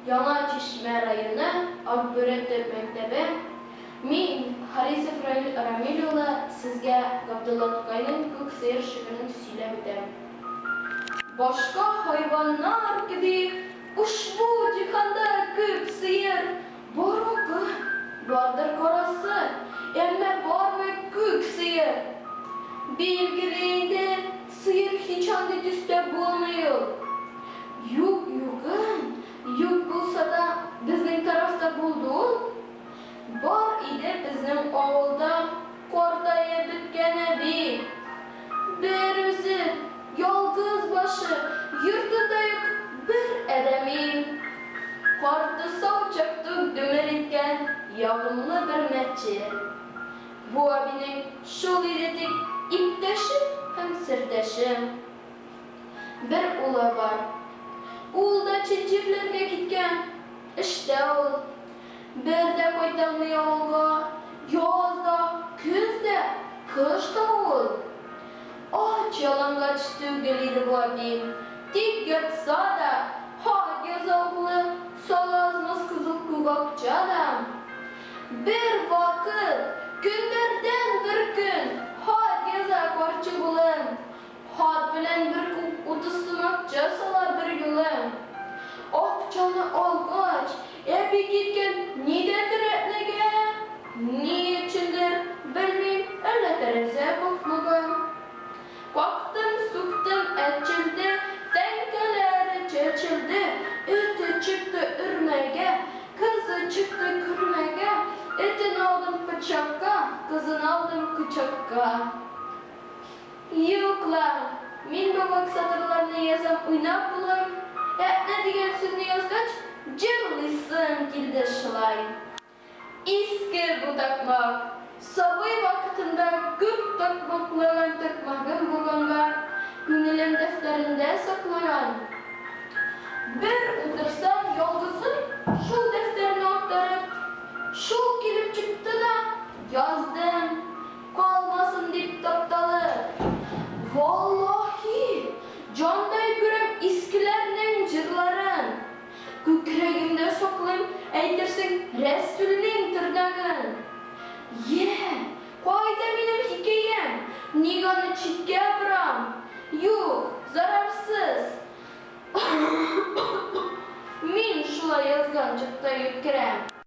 Яңа Чишмә районы, Акбүре төп мәктәбе. Мин, Харисов Раил Рамил улы, сезгә Габдулла Тукайның Күк сыер шигырен сөйләп үтәм. Башка хайваннар кеби ушбу җиһанда күп сыер бар акы, бардыр карасы, әмма бармы күк сыер? Билгеле инде, сыер һич андый төстә булмый ул. Юк югын, юк булса да, безнең тарафта булды ул. Бар иде безнең авылда картаеп беткән әби. Бер үзе, ялгыз башы, йортында юк бер адәми. Карты сау чакта ук гомер иткән ягымлы бер мәче. Бу әбинең шул иде тик иптәше һәм сердәше. Бер улы бар. Ул да чит җирләргә киткән. Эштә ул. Бер дә кайталмый авылга. Яз да, көз дә, кыш та ул. Ач-ялангач түгел иде бу әби. Тик ятса да, хат яза углы, сала азмас кызыл күк акча да. Бер вакыт, көннәрдән бер көн, хат яза карчык улым. Хат белән бер күк 30 сум акча сала берьюлы. Акчаны алгач, әби киткән нидәндер Әтнәгә. Ни өчендер, белмим, әллә тәрәзә какмага. Кактым, суктым, әчелде, тәңкәләре чәчелде, эте чыкты өрмәгә, кызы чыкты күрмәгә, этен алдым пычакка, кызын алдым кочакка. Юк ла, мин бу вак сатырларны язам уйнап болай, Әтнә дигән сүзне язгач, җырлыйсым килде шулай. Иске бу такмак, сабый вакытында күп такмаклаган такмагым булганга, күңелем дәфтәрендә саклаган. Бер утырсам ялгызым шул дәфтәрне актарып, шул килеп чыкты да, яздым. Калмасын дип тапталып. Валлаһи, җандай күрәм искеләрнең җырларын. Күкрәгемдә саклыйм, әйтерсең, Рәсүлнең тырнагын. Йә, кайда минем хикәям, ник аны читкә борам? Юк, зарарсыз. Мин шулай язган чакта йөткерәм.